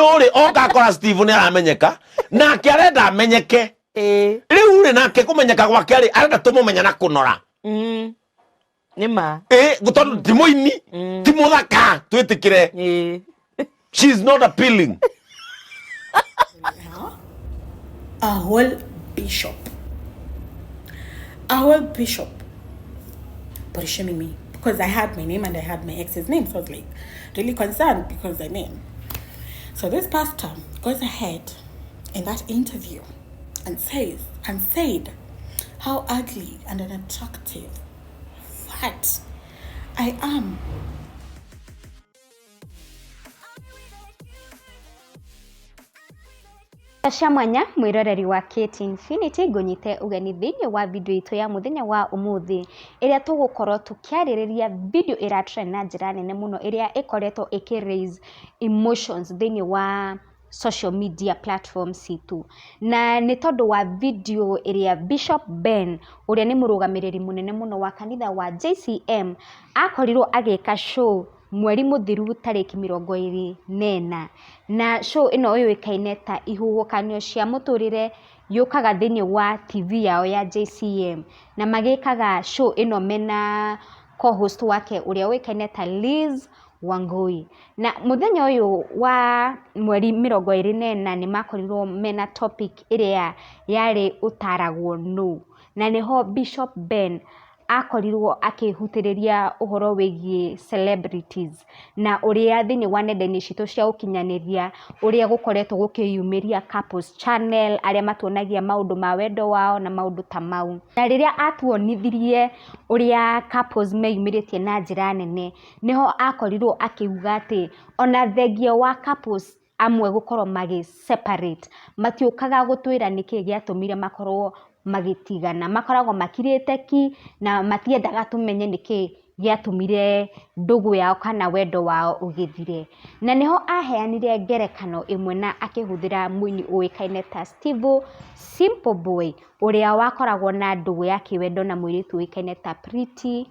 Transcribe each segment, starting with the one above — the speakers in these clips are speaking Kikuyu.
Ũyũ rĩ oka akora Steve nĩ aramenyeka, nake arenda amenyeke. Rĩu rĩ nake kũmenyeka gwake rĩ arenda tũmũmenya na kũnora. Nĩ ma. Ĩ tondũ ti mũini, ti mũthaka, twĩtĩkĩre. She is not appealing. A whole bishop. A whole bishop. Body shaming me because I had my name and I had my ex's name. So I was like really concerned because I mean. So this pastor goes ahead in that interview and says and said how ugly and unattractive, fat I am. Cia mwanya mwiroreri wa Kate Infinity, ngũnyite ũgeni thĩinĩ wa video itũ ya mũthenya wa ũmũthĩ, ĩrĩa tũgũkorwo tũkĩarĩrĩria video ĩra trend na njĩra nene mũno, ĩrĩa ĩkoretwo ĩkĩ raise emotions thĩinĩ wa social media platforms citũ. Na nĩ tondũ wa video ĩrĩa Bishop Ben, ũrĩa nĩ mũrũgamĩrĩri mũnene mũno wa kanitha wa JCM, akorirwo agĩka show mweri mũthiru tarĩki 24. Na show ĩno yũĩkaine ta Ihuhũkanio cia Mũtũrĩre, yũkaga thĩinĩ wa TV yao ya JCM, na magĩkaga show ĩno mena co-host wake ũrĩa ũĩkaine ta Liz Wangui. Na mũthenya ũyũ wa mweri 24 nĩ makorirwo mena topic ĩrĩa yarĩ "Ũtaragwo Nũ", na nĩho Bishop Ben akorirwo akĩhutĩrĩria ũhoro wĩgiĩ celebrities na ũrĩa thĩinĩ wa nenda-inĩ citũ cia ũkinyanĩria, ũrĩa gũkoretwo gũkĩyumĩria couples channel arĩa matuonagia maũndũ ma wendo wao na maũndũ ta mau. Na rĩrĩa atuonithirie ũrĩa couples meyumĩrĩtie na njĩra nene, nĩho akorirwo akiuga atĩ ona thengia wa couples amwe gũkorwo magĩ separate, matiũkaga gũtwĩra nĩkĩ gĩatũmire makorwo magĩtigana. Makoragwo makirĩte ki na matiendaga tũmenye nĩkĩ gĩatũmire ndũgũ yao kana wendo wao ũgĩthire. Na nĩho aheanire ngerekano ĩmwe na akĩhũthĩra mũini ũĩkaine ta Steve Simple Boy, ũrĩa wakoragwo na ndũgũ ya kĩwendo na mũirĩtu ũĩkaine ta Pretty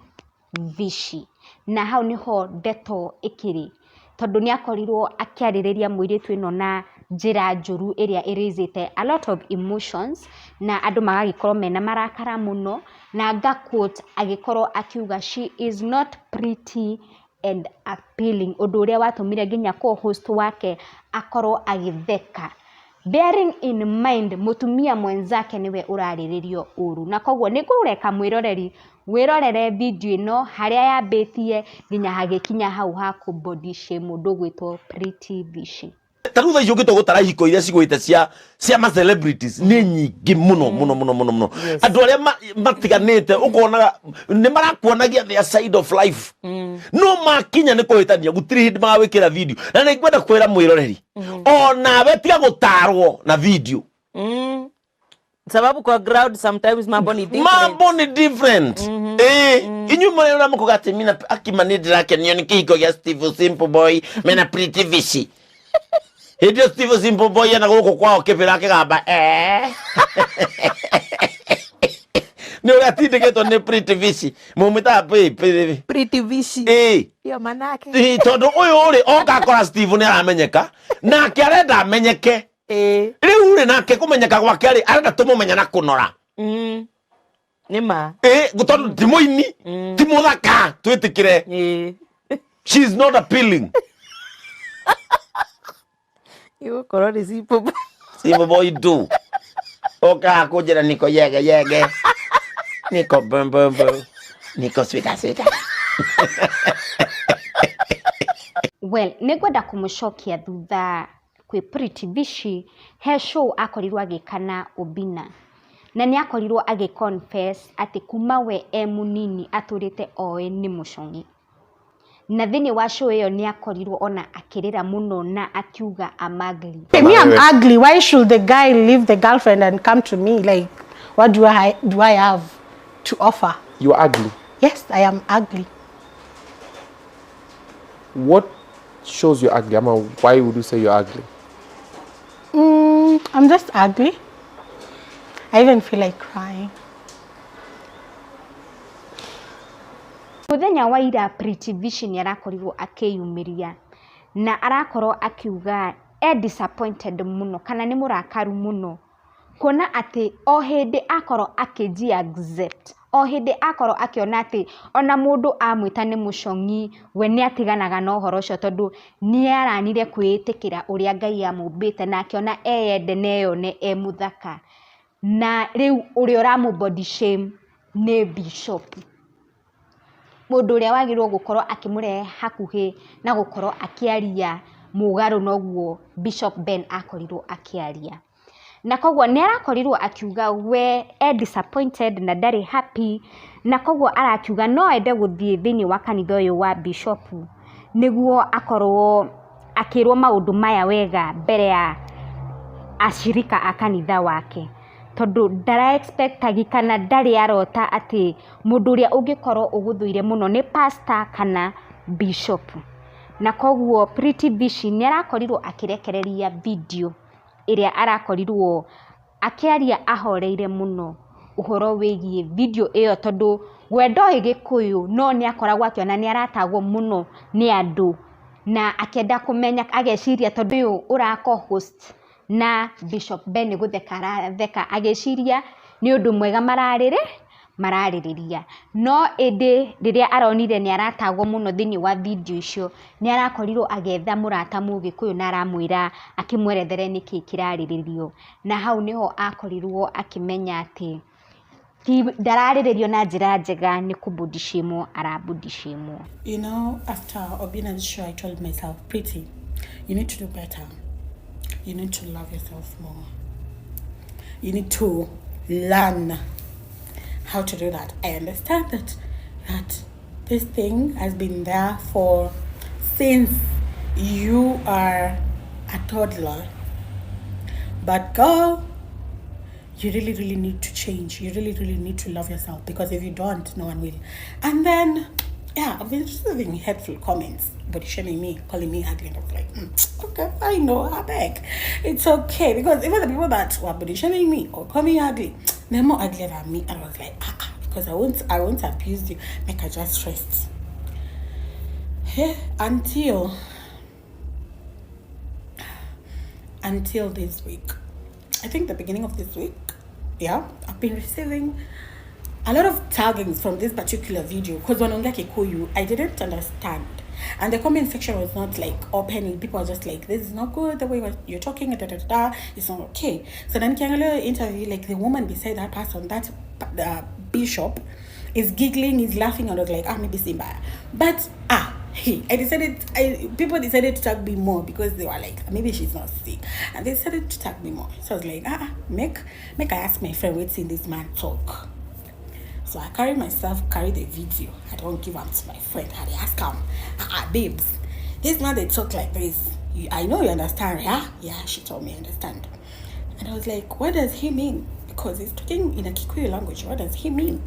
Vishi. Na hau nĩho ndeto ĩkĩrĩ, tondũ nĩ akorirwo akĩarĩrĩria mũirĩtu ĩno na njĩra njũru ĩrĩa ĩraisĩte a lot of emotions, na andũ magagĩkorwo mena marakara mũno. Na nga quote, agĩkorwo akiuga, "She is not pretty and appealing", ũndũ ũrĩa watũmire nginya co-host wake akorwo agĩtheka, bearing in mind mũtumia mwenzake nĩwe ũrarĩrĩrio ũru. Na koguo nĩ ngũreka mwĩroreri wĩrorere video ĩno harĩa yambĩtie nginya hagĩkinya hau ha kũ body shame mũndũ ũgwĩtwo Pretty Vishi. Ta rĩu thaa ici ũngĩtua gũtara ihiko iria cigwĩte cia ma celebrities nĩ nyingĩ mũno mũno mũno mũno mũno. Andũ arĩa matiganĩte ũkonaga nĩ marakuonagia their side of life, no makinya nĩ kũhĩtania gũtirĩ hĩndĩ magawĩkĩra video. Na nĩ ngwenda kwĩra mwĩroreri onawe, tiga gũtarwo na video. Sababu kwa ground sometimes mambo ni different. Mambo ni different. Inyuĩ mũrĩ mũkuga atĩ mina akima nĩ ndĩrakenio nĩ kĩhiko gĩa Steve Simple Boy mena Pretty Vishi. Hĩndĩ ĩyo Steve Simple Boy ena gũkũ kwao kĩbĩra akĩgamba nĩ ũrĩa atindĩkĩtwo nĩ Pretty Vishi, mũmwĩtaga Pretty Vishi. Ndio manake. Tondũ ũyũ rĩ oka akora Steve nĩ aramenyeka, nake arenda amenyeke. Rĩu rĩ nake kũmenyeka gwake rĩ arenda tũmũmenya na kũnora. Nĩ ma. Tondũ ti mũini, ti mũthaka, twĩtĩkĩre. She is not appealing. Igũkorwo nĩ Simple Boy. Simple Boy do okaga kũnjĩra niko yege yege, niko mbembembe, niko swita swita. Well, nĩ ngwenda kũmũcokia thutha kwĩ Pretty Vishi, he show akorirwo agĩka na Obina, na nĩ akorirwo agĩ confess atĩ kuma we e mũnini atũrĩte oĩ nĩ mũcong'i. Na thĩinĩ wa show ĩyo nĩ akorirwo ona akĩrĩra mũno na akiuga, "I'm ugly." Me, I'm ugly. Why should the guy leave the girlfriend and come to me? Like, what do I have to offer? You are ugly. Yes, I am ugly. What shows you're ugly? Ama, why would you say you're ugly? I'm just ugly. I even feel like crying. Mũthenya wa ira Pretty Vishi nĩ arakorirwo akĩyumĩria na arakorwo akiuga e disappointed mũno kana nĩ mũrakaru mũno kuona atĩ o hĩndĩ akorwo akĩji accept, o hĩndĩ akorwo akĩona atĩ ona mũndũ amwĩta nĩ mũcong'i, we nĩ atiganaga na ũhoro ũcio tondũ nĩ aranire kwĩĩtĩkĩra ũrĩa Ngai amũmbĩte na akĩona eyende na eyone e mũthaka. Na rĩu ũrĩa ũramũ body shame nĩ bishop, mũndũ ũrĩa wagĩrĩirwo gũkorwo akĩmũrehe hakuhĩ na gũkorwo akĩaria mũgarũ noguo Bishop Ben akorirwo akĩaria. Na koguo nĩ arakorirwo akiuga we e disappointed na ndarĩ happy, na koguo arakiuga no ende gũthiĩ thĩinĩ wa kanitha ũyũ wa bishop nĩguo akorwo akĩrwo maũndũ maya wega mbere ya acirika a kanitha wake, tondũ ndara expect kana ndarĩ arota atĩ mũndũ ũrĩa ũngĩkorwo ũgũthũire mũno nĩ pastor kana bishop. Na koguo Pretty Vishi nĩ arakorirwo akĩrekereria video ĩrĩa arakorirwo akĩaria ahoreire mũno ũhoro wĩgiĩ video ĩyo, tondũ we ndoĩ Gĩkũyũ no nĩ akoragwo akĩona nĩ aratagwo mũno nĩ andũ na akĩenda kũmenya, ageciria tondũ ũyũ ũra co-host na Bishop Ben nĩ gũtheka aratheka, agĩciria nĩ ũndũ mwega mararĩrĩria. No ĩndĩ rĩrĩa aronire nĩ aratagwo mũno thĩinĩ wa video icio, nĩ arakorirwo agĩetha mũrata mũgĩkũyũ na aramwĩra akĩmwerethere nĩkĩ kĩrarĩrĩrio, na hau nĩho akorirwo akĩmenya atĩ ndararĩrĩrio na njĩra njega, nĩ kũ body shame ara body shame. After Obina's show, I told myself, "Pretty, you need to do better. You need to love yourself more. You need to learn how to do that." I understand that this thing has been there for since you are a toddler. But girl, you really, really need to change. You really, really need to love yourself, because if you don't, no one will. And then, yeah, I've been receiving hateful comments, body shaming me, calling me ugly. And I was like, okay, fine, no, I beg. It's okay." Because even the people that were body shaming me or calling me ugly, they're more uglier than me. And I was like, ah, ah, because I won't abuse you. Make I just rest. Yeah, until this week. I think the beginning of this week, yeah, I've been receiving a lot of taggings from this particular video, because wanaongea Kikuyu, I didn't understand. And the comment section was not like open. People were just like, "This is not good, the way you're talking, da, da, da, da. It's not okay." So then nikiangalia interview, like the woman beside that person, that the bishop, is giggling, is laughing, and I was like, "Ah, maybe Simba." But ah, hey, I decided, I people decided to tag me more because they were like, "Maybe she's not sick," and they decided to tag me more. So I was like, "Ah, make I ask my friend, wetin this man talk." So I carry myself, carry the video. I don't give them to my friend. I dey ask him, "Ah, ah, babes, this man dey talk like this. I know you understand, yeah?" Yeah, she told me I understand. And I was like, "What does he mean? Because he's talking in a Kikuyu language. What does he mean?"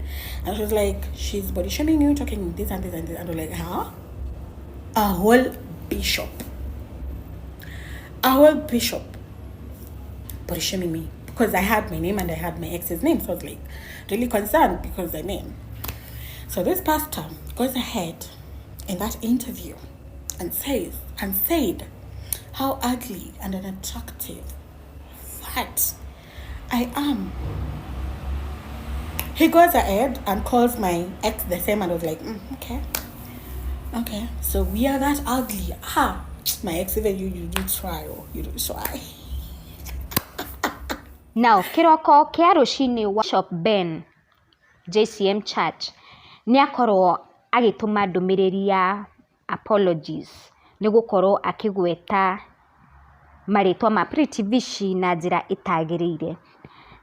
And she was like, "She's body shaming you, talking this and this and this." And I was like, "Huh?" A whole bishop. A whole bishop body shaming me because I had my name and I had my ex's name. So I was like really concerned because, I mean, so this pastor goes ahead in that interview and said how ugly and unattractive, fat I am. He goes ahead and calls my ex the same, and I was like, okay. So we are that ugly. Ah, my ex, even you, you do try, oh, you do try." Now, kĩroko kĩa rũcinĩ wa Bishop Ben JCM Church nĩ akorwo agĩtũma ndũmĩrĩri ya apologies nĩ gũkorwo akĩgweta marĩtwa ma Pretty Vishi na njĩra ĩtagĩrĩire,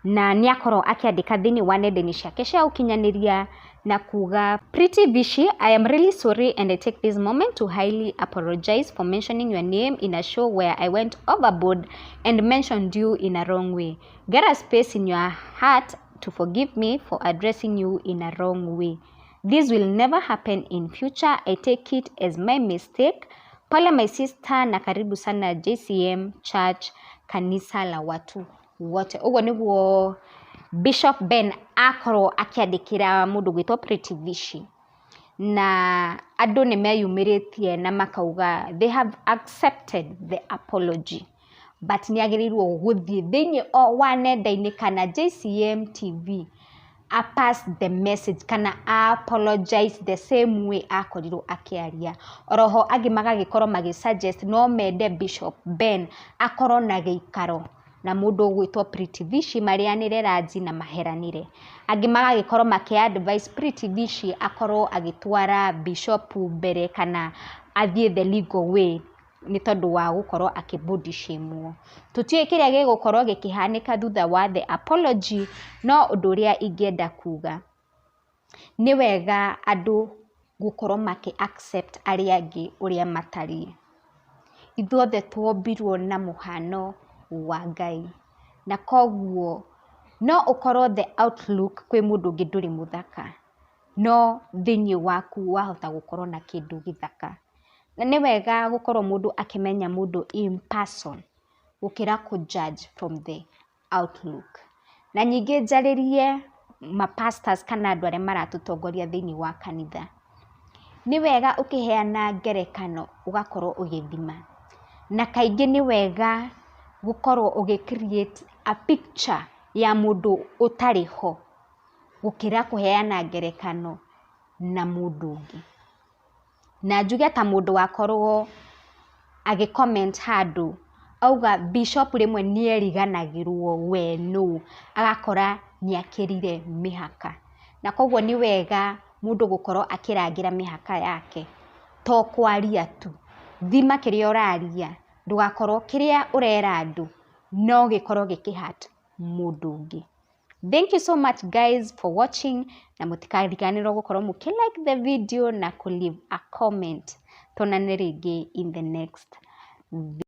na nĩ akorwo akĩandĩka thĩinĩ wa nenda-inĩ ciake cia ũkinyanĩria na kuga, "Pretty Vishi, I am really sorry and I take this moment to highly apologize for mentioning your name in a show where I went overboard and mentioned you in a wrong way. Get a space in your heart to forgive me for addressing you in a wrong way. This will never happen in future. I take it as my mistake. Pole my sister na karibu sana JCM Church, kanisa la watu wote." Ũguo nĩguo Bishop Ben akorwo akĩandĩkĩra mũndũ gwĩtwo Pretty Vishi, na andũ nĩ meyumĩrĩtie na makauga they have accepted the apology. But nĩ agĩrĩirwo gũthiĩ thĩinĩ o wa nenda-inĩ kana JCM TV a pass the message kana a apologize the same way akorirwo akĩaria. Oroho angĩ magagĩkorwo magĩ suggest no mende Bishop Ben akorwo na gĩikaro na mũndũ ũgwĩtwo Pretty Vishi marĩanĩre ranji na maheranĩre. Angĩ magagĩkorwo makĩ advise Pretty Vishi akorwo agĩtwara Bishop mbere kana athiĩ the legal way nĩ tondũ wa gũkorwo akĩ body shame. Tũtiũĩ kĩrĩa gĩgũkorwo gĩkĩhanĩka thutha wa the apology, no ũndũ ũrĩa ingĩenda kuga, nĩ wega andũ gũkorwo makĩ accept arĩa angĩ ũrĩa matariĩ. Ithuothe twombirwo na mũhano wa Ngai, na koguo no ũkorwo the outlook kwĩ mũndũ ũngĩ ndũrĩ mũthaka, no thĩinĩ waku wahota gũkorwo na kĩndũ gĩthaka. Na nĩ wega gũkorwo mũndũ akĩmenya mũndũ in person gũkĩra kũ judge from the outlook. Na ningĩ njarĩrie ma pastors kana andũ arĩa maratũtongoria thĩinĩ wa kanitha. Nĩ wega ũkĩheana ngerekano ũgakorwo ũgĩthima. Na kaingĩ nĩ wega gũkorwo ũgĩ create a picture ya mũndũ ũtarĩ ho gũkĩra kũheana ngerekano na mũndũ ũngĩ. Na njuge ta mũndũ wakorwo agĩ comment handũ auga bishop rĩmwe nĩ eriganagĩrwo we nũ, agakora nĩ akĩrire mĩhaka. Na koguo nĩ wega mũndũ gũkorwo akĩrangĩra mĩhaka yake, to kwaria tu. Thima kĩrĩa ũraria, ndũgakorwo kĩrĩa ũrera andũ no gĩkorwo gĩkĩ hurt mũndũ ũngĩ. Thank you so much, guys, for watching, na mũtikariganĩrwo gũkorwo mũkĩ like the video na kũ leave a comment. Tuonane rĩngĩ in the next video.